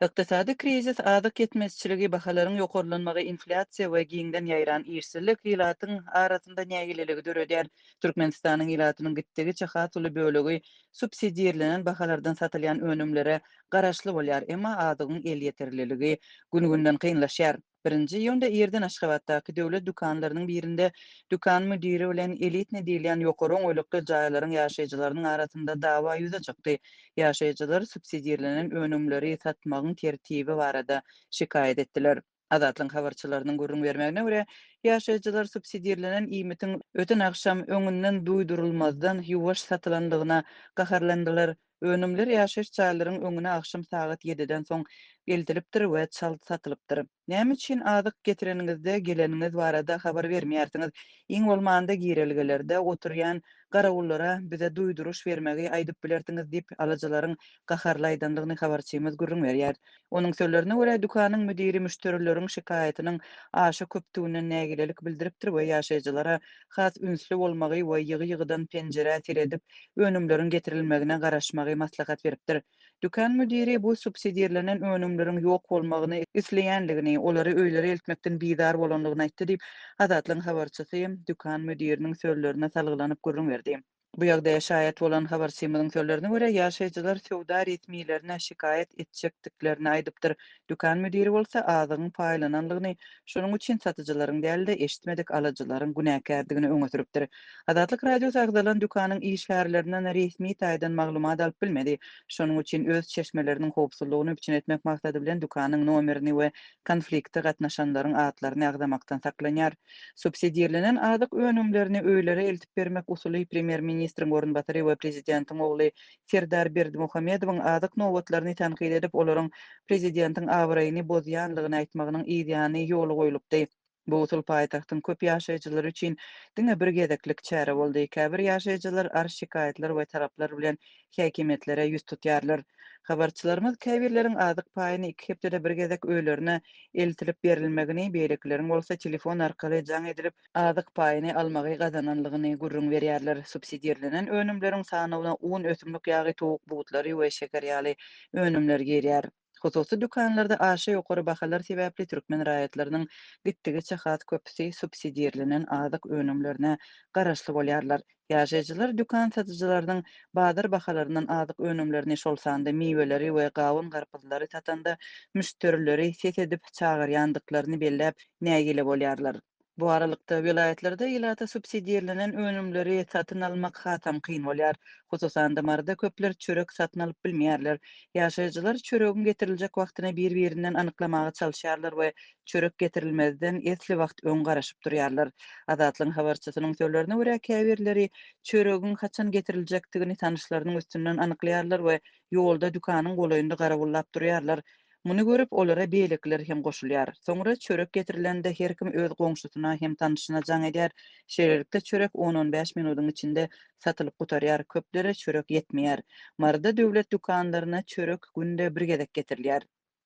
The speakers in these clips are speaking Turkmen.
Ykdysady krizis, azyk ýetmezçiligi, bahalaryň ýokarlanmagy, inflýasiýa we giňden ýaýran işsizlik ilatyň arasynda nägileligi döredýär. Türkmenistanyň ilatynyň gitdigiçe has uly bölegi subsidirlenen bahalardan satylýan önümlere garaşly bolýar, emma azygyň elýeterliligi gün-günden kynlaşýar. Birinji iýunda irden Aşgabatdaky döwlet dükanlarynyň birinde dükan müdiri bilen elitnyý diýilýän ýokary oňaýlykly jaýlaryň ýaşaýjylarynyň arasynda dawa ýüze çykdy. Ýaşaýjylar subsidirlenen önümleri satmagyň tertibi barada şikaýat etdiler. Azatlygyň habarçylarynyň gürrüň bermegine görä, ýaşaýjylar subsidirlenen iýmitiň öten agşam öňünden duýdurylmazdan ýuwaş satylandygyna gaharlandylar. Önümler ýaşaýyş jaýlaryň öňüne agşam sagat ýediden soň eltilipdir we çalt satylypdyr. Näme üçin azyk getireniňizde geleniňiz barada habar bermeýärsiňiz? Iň bolmanda girelgelerde oturýan garawullara bize duýduryş bermegi aýdyp bilersiňiz diýip, alyjylaryň gaharly aýdandygyny habarçymyz gürrüň berýär. Onuň sözlerine görä, dükanyň müdiri müşderileriň şikaýatynyň aşa köpdüginden nägilelik bildiripdir we ýaşaýjylara has ünsli bolmagy we ýygy-ýygydan penjirä seredip, önümleriň getirilmegine garaşmagy maslahat beripdir. Dükan müdiri bu subsidirlenen önümleriň ýok bolmagyny isleýänligini, olary öýlere eltmekden bizar bolandygyny aýtdy diýip, Azatlygyň habarçysy dükan müdiriniň sözlerine salgylanyp gürrüň berdi. Bu ýagdaýa şaýat bolan habarçymyzyň sözlerine görä, ýaşaýjylar söwda resmilerine şikaýat etjekdiklerini aýdypdyr. Dükan müdiri bolsa azygyň paýlanandygyny, şonuň üçin satyjylaryň däl-de, eşitmedik alyjylaryň günäkärdigini öňe sürüpdir. Azatlyk Radiosy agzalan dükanyň işgärlerinden resmi taýdan maglumat alyp bilmedi. Şonuň üçin öz çeşmeleriniň howpsuzlygyny üpjün etmek maksady bilen dükanyň nomerini we konflikte gatnaşanlaryň atlaryny agzamakdan saklanýar. Subsidirlenen azyk önümlerini öýlere eltip bermek usuly premýer-ministriň orunbasary we prezidentiň ogly Serdar Berdimuhamedowyň azyk nobatlaryny tankyt edip, olaryň prezidentiň abraýyny bozýanlygyny aýtmagynyň yzýany ýola goýlupdy. Bu usul paýtagtyň köp ýaşaýjylary üçin diňe bir gezeklik çäre boldy. Käbir ýaşaýjylar arz-şikaýatlar we talaplar bilen häkimiýetlere ýüz tutýarlar. Habarçylarymyz käbirleriň azyk paýyny iki hepdede bir gezek öýlerine eltilip berilmegini, beýlekileriň bolsa telefon arkaly jaň edilip, azyk paýyny almagy gazananlygyny gürrüň berýärler. Subsidirlenen önümleriň sanawyna un, ösümlik ýagy, towuk butlary we şeker ýaly önümler girýär. Hususy dükanlarda aşa ýokary bahalar sebäpli türkmen raýatlarynyň gitdigiçe has köpüsi subsidirlenen azyk önümlerine garaşly bolýarlar. Ýaşaýjylar dükan satyjylarynyň bazar bahalaryndan azyk önümlerini, şol sanda miweleri we gawun-garpyzlary satanda müşderileri ses edip çagyrýandyklaryny belläp, nägile bolýarlar. Bu aralykda, welaýatlarda ilata subsidirlenen önümleri satyn almak hasam kyn bolýar. Hususan-da, Maryda köpler çörek satyn alyp bilmeýärler. Ýaşaýjylar çöregiň getiriljek wagtyny bir-birinden anyklamaga çalyşýarlar we çörek getirilmezden esli wagt öň garaşyp durýarlar. Azatlygyň habarçysynyň sözlerine görä, käbirleri çöregiň haçan getiriljekdigini tanyşlarynyň üstünden anyklaýarlar we ýolda dükanyň golaýynda garawullap durýarlar. Muny görüp, olara beýlekiler hem goşulýar. Soňra çörek getirilende her kim öz goňşusyna hem tanyşyna jaň edýär. Şeýlelikde, çörek on-on bäş minudyň içinde satylyp gutarýar, köplere çörek ýetmeýär. Maryda döwlet dükanlaryna çörek günde bir gezek getirilýär.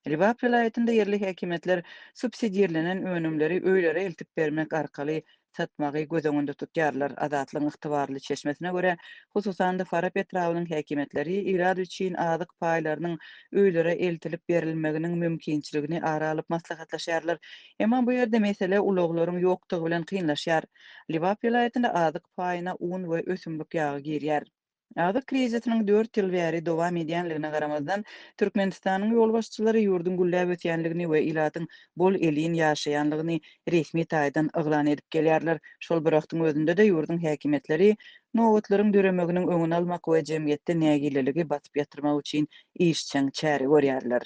Lebap welaýatynda ýerli häkimiýetler subsidirlenen önümleri öýlere eltip bermek arkaly satmagy göz öňünde tutýarlar. Azatlygyň ygtybarly çeşmesine görä, hususan-da Farap etrabynyň häkimiýetleri ilat üçin azyk paýlarynyň öýlere eltilip berilmeginiň mümkinçiligini ara alyp maslahatlaşýarlar. Emma bu ýerde mesele ulaglaryň ýokdugy bilen kynlaşýar. Lebap welaýatynda azyk paýyna un we ösümlik ýagy girýär. Azyk krizisiniň dört ýyl bäri dowam edýänligine garamazdan, Türkmenistanyň ýolbaşçylary ýurduň gülläp ösýänligini we ilatyň bol-elin ýaşaýanlygyny resmi taýdan yglan edip gelýärler. Şol bir wagtyň özünde-de ýurduň häkimiýetleri nobatlaryň döremeginiň öňüni almak we jemgyýetde nägileligi basyp ýatyrmak üçin işjeň çäre görýärler.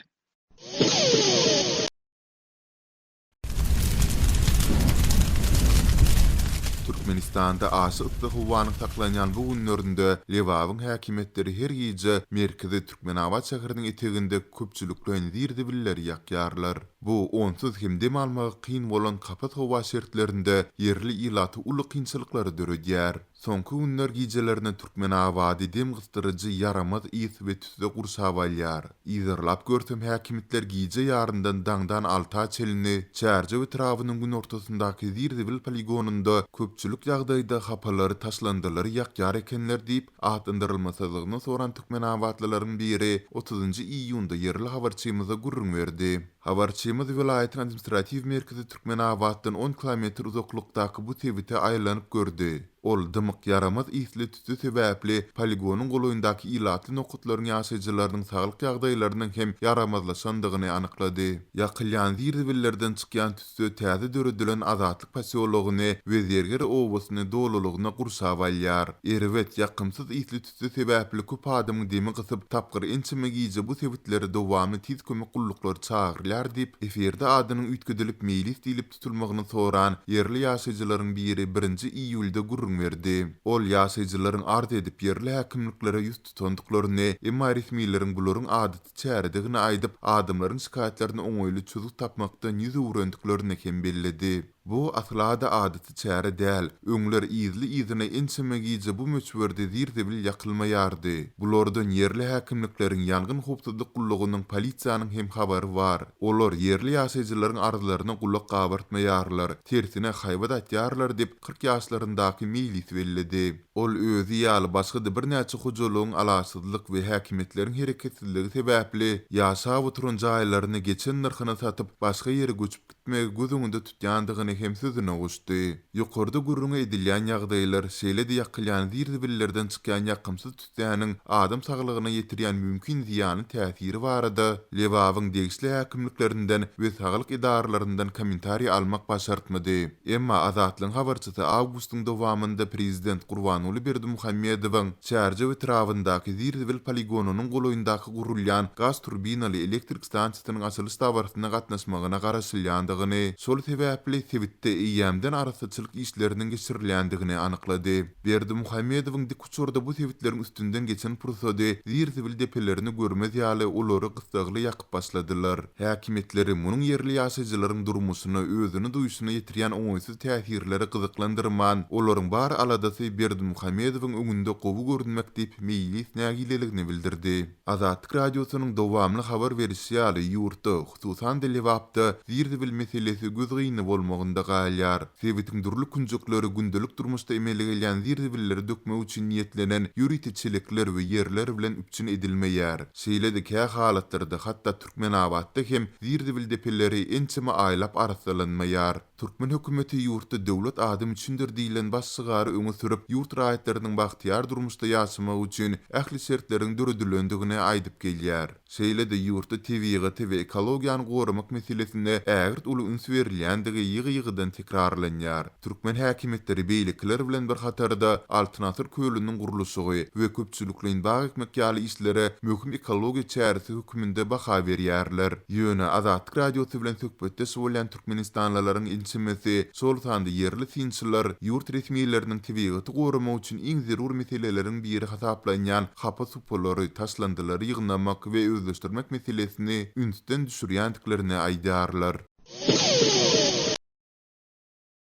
Türkmenistanda aşa yssy howanyň saklanýan bu günlerinde Lebabyň häkimiýetleri her gije merkezi Türkmenabat şäheriniň eteginde köpçülikleýin zir-zibilleri ýakýarlar. Bu onsuz hem dem almagy kyn bolan kapas howa şertlerinde ýerli ilata uly kynçylyklary döredýär. Soňky günler gijelerine Türkmenabady dem gysdyryjy ýaramaz ys we tüsse gurşap alýar. Yzarlap görsem häkimiýetler gije ýaryndan daňdan alta çenli Çärjew etrabynyň günortasyndaky zir-zibil poligonynda köpçülik. Köpçülik ýagdaýda hapalary, taşlandylary ýakýar ekenler diýip, atlandyrylmasyzlygyny soran türkmenabatlylaryň biri otuzynjy iýunda ýerli habarçymyza gürrüň berdi. Habarçymyz welaýatyň administratiw merkezi Türkmenabatdan on kilometr uzaklykdaky bu sebite aýlanyp gördi. Ol dymyk, ýaramaz ysly tüsse sebäpli poligonyň golaýyndaky ilatly nokatlaryň ýaşaýjylarynyň saglyk ýagdaýlarynyň hem ýaramazlaşandygyny anyklady. Ýakylýan zir-zibillerden çykýan tüsse täze döredilen Azatlyk posýologyny we Zerger obasyny dolulygyna gurşap alýar. Erbet, ýakymsyz ysly tüsse sebäpli köp adamyň demi gysyp, tapgyr ençeme gije bu sebitlere dowamly tiz kömek gulluklary çagyrylýar diýip, efirde adynyň üýtgedilip Meýlis diýlip tutulmagyny soran ýerli ýaşaýjylaryň biri birinji iýulda gürrüň berdi. Ol ýaşaýjylaryň arz edip, ýerli häkimliklere ýüz tutandyklaryny, emma resmileriň bularyň adaty çäredigini aýdyp, adamlaryň şikaýatlaryna oňaýly çözgüt tapmakdan ýüz öwrendiklerini hem belledi. Bu asla-da adaty çäre däl. Öňler yzly-yzyna ençeme gije bu möçberde zir-zibil ýakylmaýardy. Bulardan ýerli häkimlikleriň, ýangyn howpsuzlyk gullugynyň, polisiýanyň hem habary bar. Olar ýerli ýaşaýjylaryň arzlaryna gulak gabartmaýarlar, tersine haýbat atýarlar diýip, 40 ýaşlaryndaky Meýlis belledi. Ol özi ýaly başga-da birnäçe hojalygyň alaçsyzlyk we häkimiýetleriň hereketsizligi sebäpli ýaşap oturan jaýlaryny geçen nyrhyna satyp, başga ýere göçüp gitmegi göz öňünde tutýandygyny hem sözüne goşdy. Ýokarda gürrüňi edilýän ýagdaýlar, şeýle-de ýakylýan zir-zibillerden çykýan ýakymsyz tüssäniň adam saglygyna ýetirýän mümkin zyýanly täsiri barada Lebabyň degişli häkimliklerinden we saglyk edaralaryndan kommentariý almak başartmady. Emma Azatlygyň habarçysy awgustyň dowamynda prezident Gurbanguly Berdimuhamedowyň Çärjew etrabyndaky zir-zibil poligonynyň golaýyndaky gurulýan gaz turbinaly elektrik stansiýasynyň açylyş dabarasyna gatnaşmagyna garaşylýandygyny, şol sebäpli sebitde eýýämden arassaçylyk işleriniň geçirilýändigini anyklady. Berdimuhamedowyň dikuçarda bu sebitleriň üstünden geçen pursady zir-zibil depelerini görmez ýaly olary gyssagly ýakyp başladylar. Häkimiýetleri munuň ýerli ýaşaýjylaryň durmuşyna, özüni duýşuna ýetirýän oňaýsyz täsirleri gyzyklandyrman, olaryň bar aladasy Berdimuhamedowyň öňünde gowy görünmek diýip, Meýlis nägileligini bildirdi. Azatlyk Radiosynyň dowamly habar berişi ýaly, ýurtda, hususan-da Lebapda zir-zibil meselesi gözgyny bolmagynda galýar. Sebitiň dürli künjekleri gündelik durmuşda emele gelýän zir-zibilleri dökmek üçin niýetlenen ýörite çelekler we ýerler bilen üpjün edilmeýär. Şeýle-de kä halatlarda hatda Türkmenabatda hem zir-zibil depeleri ençeme aýlap arassalanmaýar. Türkmen hökümeti ýurtda Döwlet adam üçindir diýlen baş şygary öňe sürüp, ýurt raýatlarynyň bagtyýar durmuşda ýaşamagy üçin ähli şertleriň döredilendigini aýdyp gelýär. Şeýle-de ýurtda tebigaty we ekologiýany goramak meselesine ägirt uly üns berilýändigi ýygy-ýygydan tekrarlanýar. Türkmen häkimiýetleri beýlekiler bilen bir hatarda Altyn asyr kölüniň gurluşygy we köpçülikleýin bag ekmek ýaly işlere möhüm ekologiýa çäresi hökmünde baha berýärler. Ýöne Azatlyk Radiosy bilen söhbetdeş bolýan türkmenistanlylaryň ençemesi, şol sanda ýerli synçylar ýurt resmileriniň tebigaty goramak üçin iň zerur meseleleriň biri hasaplanýan hapa-supalary, taşlandylary ýygnamak we özleşdirmek meselesini ünsden düşürýändiklerini aýdýarlar.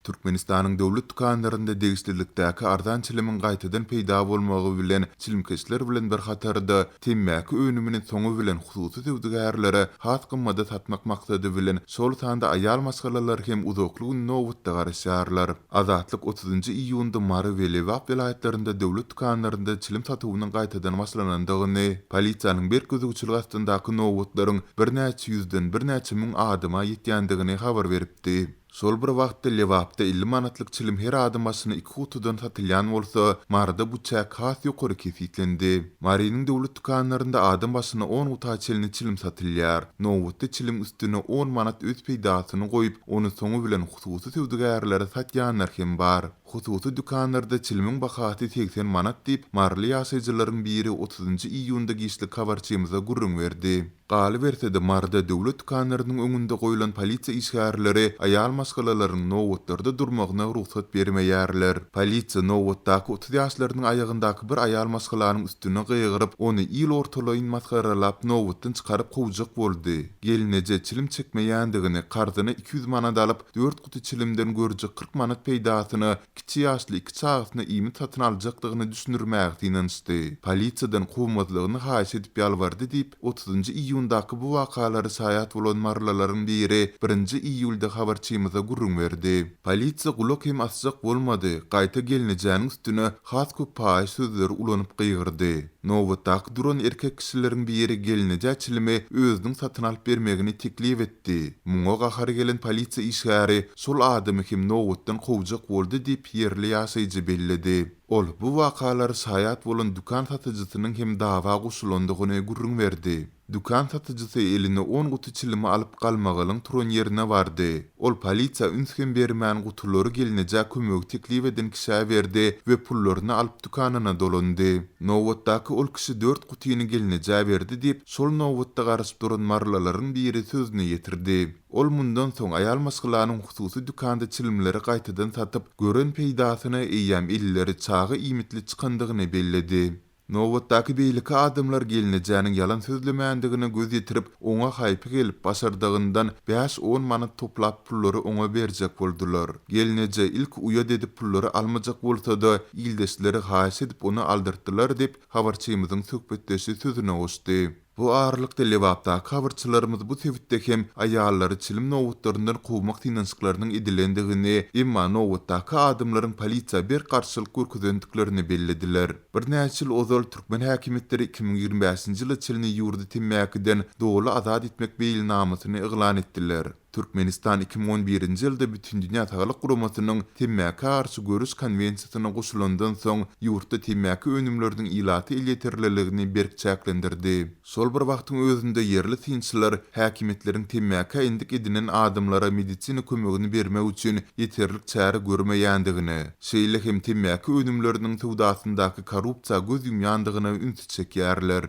Türkmenistanyň döwlet dükanlarynda degişlilikdäki arzan çilimiň gaýtadan peýda bolmagy bilen çilimkeşler bilen bir hatarda temmäki önümini soňy bilen hususy söwdagärlere has gymmada satmak maksady bilen şol sanda aýal maşgalalar hem uzakly gün nobatda garaşýarlar. Azatlyk otuzynjy iýunda Mary we Lebap welaýatlarynda döwlet dükanlarynda çilim satuwynyň gaýtadan başlanandygyny, polisiýanyň berk gözegçiligi astyndaky nobatlaryň birnäçe ýüzden birnäçe müň adama ýetýändigini habar beripdi. Şol bir wagtda Lebapda 50 manatlyk çilim her adam başyna iki gutudan satylýan bolsa, Maryda bu çäk has ýokary kesgitlendi. Marynyň döwlet dükanlarynda adam başyna on guta çenli çilim satylýar. Nobatda çiliň üstüne on manat öz peýdasyny goýup, ony soňy bilen hususy söwdagärlere satýanlar hem bar. Hususy dükanlarda çilimiň bahasy 80 manat diýip, maryly ýaşaýjylaryň biri otuzynjy iýunda giçlik habarçymyza gürrüň berdi. Galyberse-de, Maryda döwlet dükanlarynyň öňünde goýlan polisiýa işgärleri aýal maşgalalaryň nobatlarda durmagyna rugsat bermeýärler. Polisiýa nobatdaky 30 ýaşlarynyň aýagyndaky bir aýal maşgalanyň üstüne gygyryp, ony il ortalaýyn masgaralap, nobatdan çykaryp kowjak boldy. Gelneje çilim çekmeýändigini, karzyna 200 manat alyp, dört guty çilimden görjek 40 manat peýdasyna kiçi ýaşly iki çagasyna iýmit satyn aljakdygyny düşündirmäge synanyşdy. Polisiýadan kowmazlygyny haýyş edip ýalbardy diýip, otuzynjy iýunda. Iýundaky bu wakalara şaýat bolan marylylaryň biri birinji iýulda habarçymyza gürrüň berdi. Polisiýa gulak hem asjak bolmady, gaýta gelnejäniň üstüne has köp paýyş sözleri ulanyp gygyrdy. Nobatdaky duran erkek kişileriň biri gelnejä çilimi özüniň satyn alyp bermegini teklip etdi. Muňa gahary gelen polisiýa işgäri şol adamy hem nobatdan kowjak boldy diýip, ýerli ýaşaýjy belledi. Ol bu wakalara şaýat bolan dükan satyjysynyň hem dawa goşulandygyny gürrüň berdi. Dükan satyjysy eline on guty çilimi alyp galmagalyň turan ýerine bardy. Ol polisiýa üns hem bermän gutulary gelnejä kömegi teklip eden kişä berdi we pullaryny alyp dükanyna dolandy. Nobatdaky ol kişi dört gutyny gelnejä berdi diýip, şol nobatda garaşyp duran marylylaryň biri sözüni ýetirdi. Ol mundan soň aýal maşgalanyň hususy dükanda çilimleri gaýtadan satyp, gören peýdasyna eýýäm elleri çaga iýmitli çykandygyny belledi. Nobatdaky beýleki adamlar gelnejäniň ýalan sözlemändigine göz ýetirip, oňa haýpy gelip, başardygyndan bäş-on manat toplap pullary oňa berjek boldular. Gelneje ilki uýat edip pullary almajak bolsa-da, ildeşleri haýyş edip ony aldyrtdylar diýip, habarçymyzyň söhbetdeşi sözüne goşdy. Bu aralykda, Lebapdaky habarçylarymyz bu sebitde hem aýallary çilim nobatlaryndan kowmak synanyşyklarynyň edilendigini, emma nobatdaky adamlaryň polisiýa berk garşylyk görkezendiklerini bellediler. Birnäçe ýyl ozal türkmen häkimiýetleri 2025-nji ýyla çenli ýurdy temmäkiden doly azat etmek meýilnamasyny yglan etdiler. Türkmenistan 2011-nji ýylda Bütindünýä Saglyk Guramasynyň Temmäkä garşy göreş konwensiýasyna goşulandan soň, ýurtda temmäki önümleriniň ilata elýeterliligini berk çäklendirdi. Şol bir wagtyň özünde ýerli synçylar häkimiýetleriň temmäkä endik edinen adamlara medisina kömegini bermek üçin ýeterlik çäre görmeýändigine, şeýle hem temmäki önümleriniň söwdasyndaky korrupsiýa göz ýumýandygyna ünsi çekýärler.